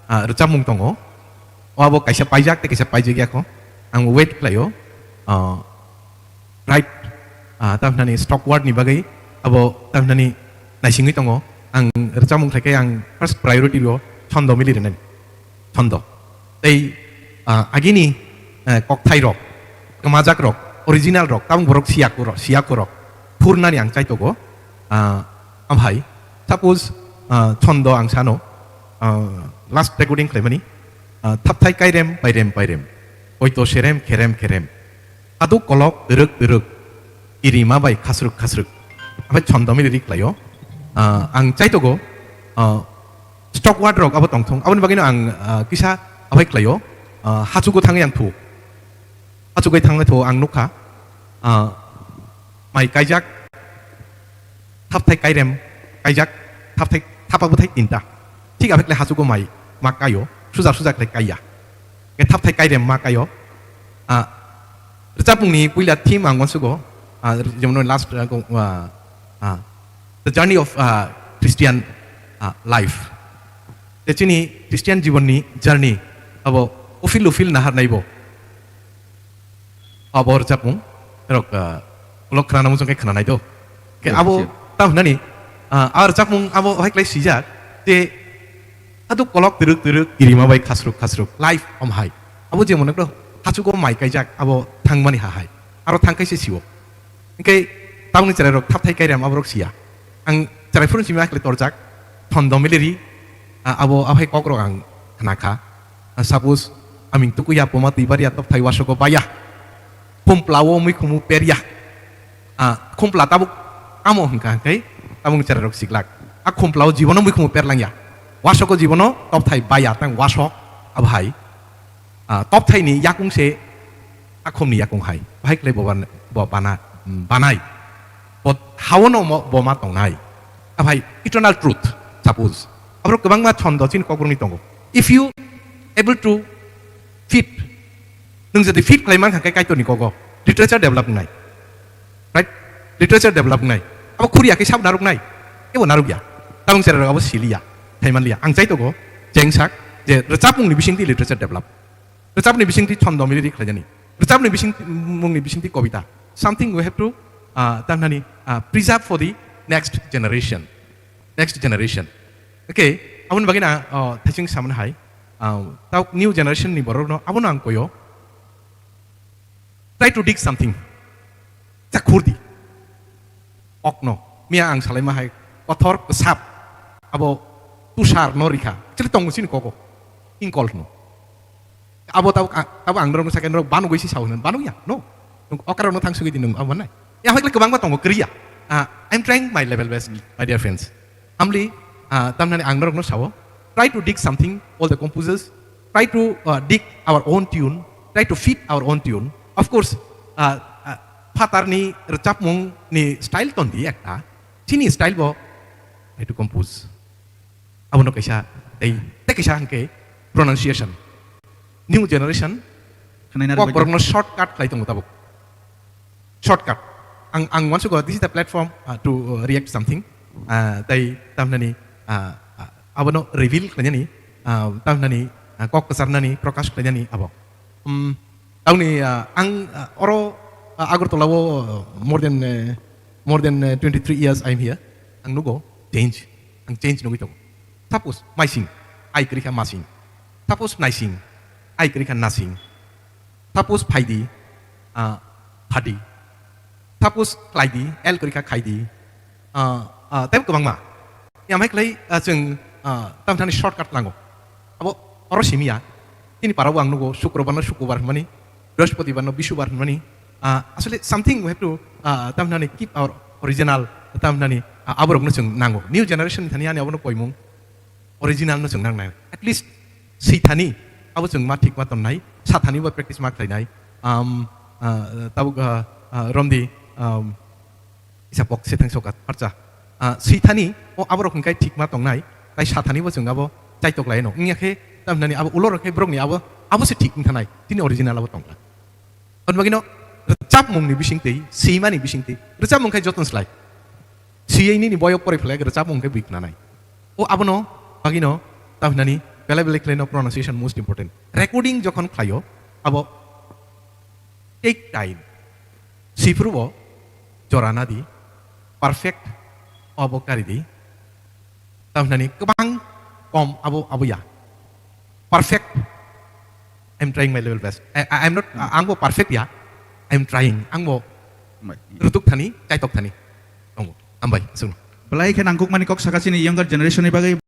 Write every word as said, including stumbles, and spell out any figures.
ah, rwchapmung tongo. O abo kaisa paijak tei kaisa paijak ya kho. Ang wait khlaio. Ah, right, ah, tamhinani stock word ni bagwi abo tamhinani naisingwi tongo. Ang rwchapmung khlai khe ang first priority rwo chondo mili rwnani. Chondo. Tei, ah, agini, eh, kokthai rok, kwmajak rok, original rok, tabuk borok siyaku rok, siyaku rok, phurnani ang chaitogo. Ah, amhai, suppose, ah, chondo ang sano, ah, last recording khlaimani, ah, thapthai kairem, pairem, pairem, oito serem, kherem, kherem, aduk kolok, twrwk, twrwk, kirima bai khasrwk, khasrwk, amhai chondo mili ri khlaio. Ah, ang chaitogo, ah, stock word rok abo tongthung, aboni bagwino ang, ah, kisa abai khlaio, ah, hachugo thangwi ang thu. Achugwi thangwi tho ang nukha, ah, mai kaijak, thapthai kairem kaijak, thapthai, thapa bwthai tinta. Thik aphek le hachugo mai ma kaio, suja suja khlai kaiya. Ke thapthai kairem ma kaio. Ah, rwchapmungni puila theme ang wansugo, ah, jemon last, ah, go, ah, ah, the journey of, ah, Christian, ah, life. Te chini Christian jibonni journey abo ufil ufil nahar naibo. Abo rwchapmung, rok, ah, kolok khna nang mujung khe khna nai do. Khe abo ta hwnani, ah, a rwchapmung abo hai klai sijak, te ado kolok twrwk twrwk, kirima bai khasrwk khasrwk, life om hai. Abo je mone kro, hachugo mai kaijak, abo thangmani ha hai. Aro thang kaise siwo. Hingke tabukni cherai rok thapthai kairem abo rok siya. Ang cherai phuru simi akle torjak, thondo mileri, ah, abo aphai kok rok ang khna kha. Ah, suppose, aming tukuya poma twi baria topthai wasoko baya. Khumplao mui khumu perya. Ah, khumpla tabuk amo hwnkha hwnkhe tabuk cherai rok siklak. A khumplao jibono mui khumu perlangya. Wasoko jibono topthai baya tang wasok abhai. Ah, topthai ni yakung se akhom ni yakung hai. Bahai kle bo ban-, bo bana, banai. Bo hawono mo-, bo ma tongnai. Abhai eternal truth, suppose. Aborok kwbangma thondo chini kokborokni tongo. If you able to fit, nwng jodi fit khlai mankha khe Kaitorni kogo, literature develop wngnai. Right? Literature develop wngnai. Abo khuriya khe sabo narwknai? Kebo narwkya. Tabuk cherai rok abo siliya, thaimanliya. Ang chaitogo, chengsak, je rwchapmungni bisingtwi literature develop. Rwchapni bisingtwi chondo mili ri khlaijani. Rwchapni bising-, mungni bisingtwi kobita. Something we have to, ah, tamhinani, ah, preserve for the next generation. Next generation. Okay, aboni bagwi na, oh, thaising samani hai. Ah, tau new generation ni borok no abono ang koyo. Try to dig something. Chakhur di. Okno. Miya ang salaima hai kothor kwsap. Abo tusar no rikha. Actually tongo chini kogo. Inkol no. Abo tabo, tabo ang norok sakhe norok banugwi si sao hinwi banugya. No. Nwng okar no thang sugwi di nwng abo nai. Ya hoi kwbangma tongo kriya. Ah, I'm trying my level best, my dear friends. Amli, ah, tamnani ang norokno sao, try to dig something, all the composers, try to, ah, dig our own tune, try to fit our own tune. Of course, ah, ah, phatarni rwchapmung ni style ton di ekta, chini style bo try to compose. Abono kaisa tei, tei kaisa hwnkhe pronunciation. New generation, kok borokno shortcut khlai tongo tabuk. Shortcut. Ang, ang wansugo, this is the platform, uh, to, uh, react something. Uh, tai tamnani, uh, uh, abono reveal khlainani, uh, tamnani, uh, kok kwcharnani, prokash khlainani abo. Um, tauni, uh, ang, uh, oro, uh, Agartala o, uh, more than, uh, more than, uh, twenty-three years I am here. Ang nugo change. Ang change nugwi tongo. Suppose, maising, ai kwrwi kha masing. Suppose, naising, ai kwrwi kha nasing. Suppose phaidi, ah, phadi. Suppose khlaidi, L kwrwi kha khaidi. Ah, ah, tei kwbangma. Yamhai khlai, ah, chwng, ah, tamthani shortcut lango. Abo oro simiya. Chini parao ang nugo, Sukrobar no Sukubar hwnmani, Brihospoti bar no Bisubar hwnmani. Ah, asole something we have to, ah, tamhinani keep our original, tamhinani, ah, aborokno chwng nango. New generation ni thani ani abono koimung. Original no chwng nangnai. At least swi thani abo chwng ma thik ma tonnai, sa thani bo practice ma khlainai. Um, uh, tabuk, uh, uh, romdi, um, isa pok se thang sokat parcha. Uh, swi thani o aborok hwnkhai thik ma tongnai, tai sa thani bo chwng abo chaitok lai no. Wngya khe tamhinani abo ulo rok khe borok ni abo, abo se thik wng thanai. Tini original abo tongla. Hwnbagino rwchapmung ni bisingtwi, swimani bisingtwi, rwchapmung khe joton slai. Siyai nini boyok poroi phlai rwchapmung khe bui khnanai. O abono bagino tamhinani, Belai belai khlaino pronunciation most important. Recording jokhon khlaio, abo take time. Siphuru bo jora nadi, perfect abo kari di. Tamhnani kwbang kom abo abo ya. Perfect. I'm trying my level best. I, I, I'm not, ang bo perfect ya. I'm trying. Ang bo rutuk thani, kaitok thani. Ang bo. Ambai, asung. Belai khe nangkukmani kok saka chini younger generation ni bagwi.